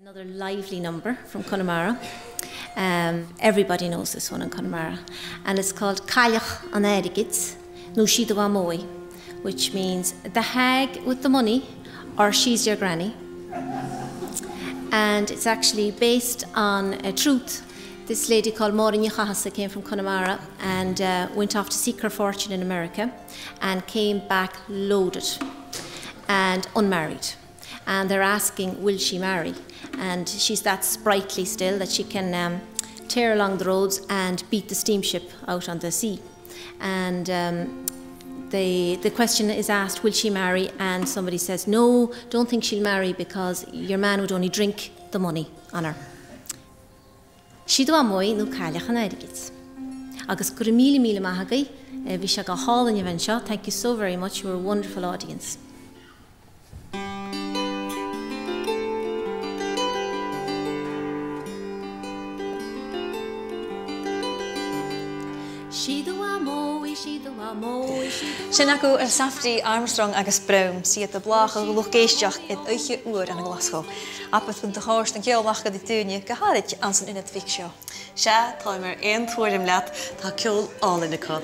Another lively number from Connemara. Um, everybody knows this one in Connemara. And it's called Cailleach an Airgid, nó Sí do Mhamó í, which means the hag with the money or she's your granny. And it's actually based on a truth. This lady called Máire Ní Chathasaigh came from Connemara and uh, went off to seek her fortune in America and came back loaded and unmarried. And they're asking, will she marry? And she's that sprightly still that she can um, tear along the roads and beat the steamship out on the sea. And um, the, the question is asked, will she marry? And somebody says, no, don't think she'll marry because your man would only drink the money on her. Sí do Mhamó í nó Cailleach an Airgid. Agus go raibh míle míle maith agaibh, bhí sé go hálainn a bheith anseo, thank you so very much, you were a wonderful audience. Sí do Mhamó í, sí do Mhamó í, sí do Sin acu ar Safety, Armstrong agus Browne, 's iad do bhláthach a lucht éisteach id oíche fhuar an Ghlaschú. Abair chun do thabhairt an ceol ach go dtí dúinne go háirid ansan ionad bhig seo. Sea, táim ar aon tuairim leat, tá ceol álainn acu.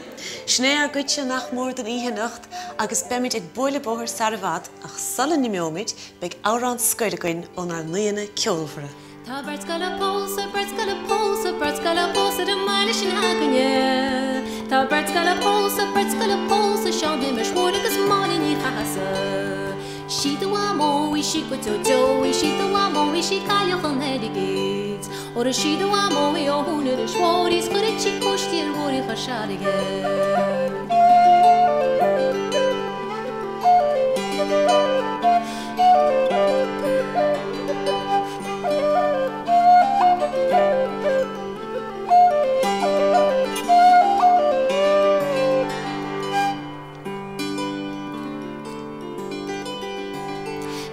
Sin é ár gcuidse nach mór don oíche anocht agus beimid ag bualadh bóthair sar i bhfad ach sula n-imeoimid beidh amhrán scoir againn ónár n-aíonna ceolmhara. Tá beirt ag goil a pósadh, beirt ag goil a pósadh, beirt ag goil a pósadh i mbaile sin againne. Tá beirt ag goil a pósadh, beirt ag goil a pósadh, Seán Shéamais Mhóir agus Máire Ní Chathasaigh. Sí do mhamó í, sí go deo deo í, sí do mhamó í, sí cailleach an airgid. Óra sí do mhamó í ó Thún Inis Mhóir í 's cuirfidh sí cóistí ar Mhóirín Chois Fharraige.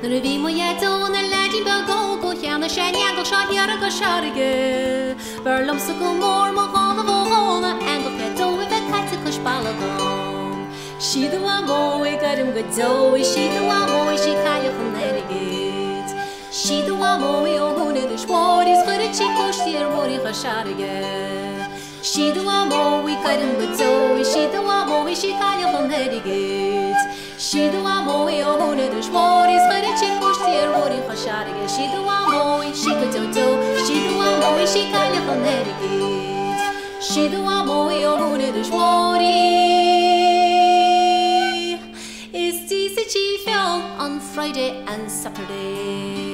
Nuair a bhí mo dhaideo ina leaidín beag óg ó cheannaigh sé an eangach seo thiar i gCois Fharraige. B'fhearr liomsa go mór mo dhála mhó dhóla eangach Dhaideo a bheith caite cois balla agam. Sí do mhamó í gairim go deo í sí do mhamó í sí cailleach an airgid. Sí do mhamó í ó Thún Inis Mhóir í 's cuirfidh sí cóistí ar Mhóirín Chois Fharraige. Sí do mhamó í gairim go deo í sí do mhamó í sí cailleach an airgid. Sí do mhamó í ó Thún Inis Mhóir í 's cuirfidh sí cóistí ar Mhóirín Chois Fharraige sí do mhamó í sí go deo deo sí do mhamó í sí cailleach an airgid. Sí do mhamó í ó Thún Inis Mhóir í Is díosfaidh sí feoil on Friday and Saturday.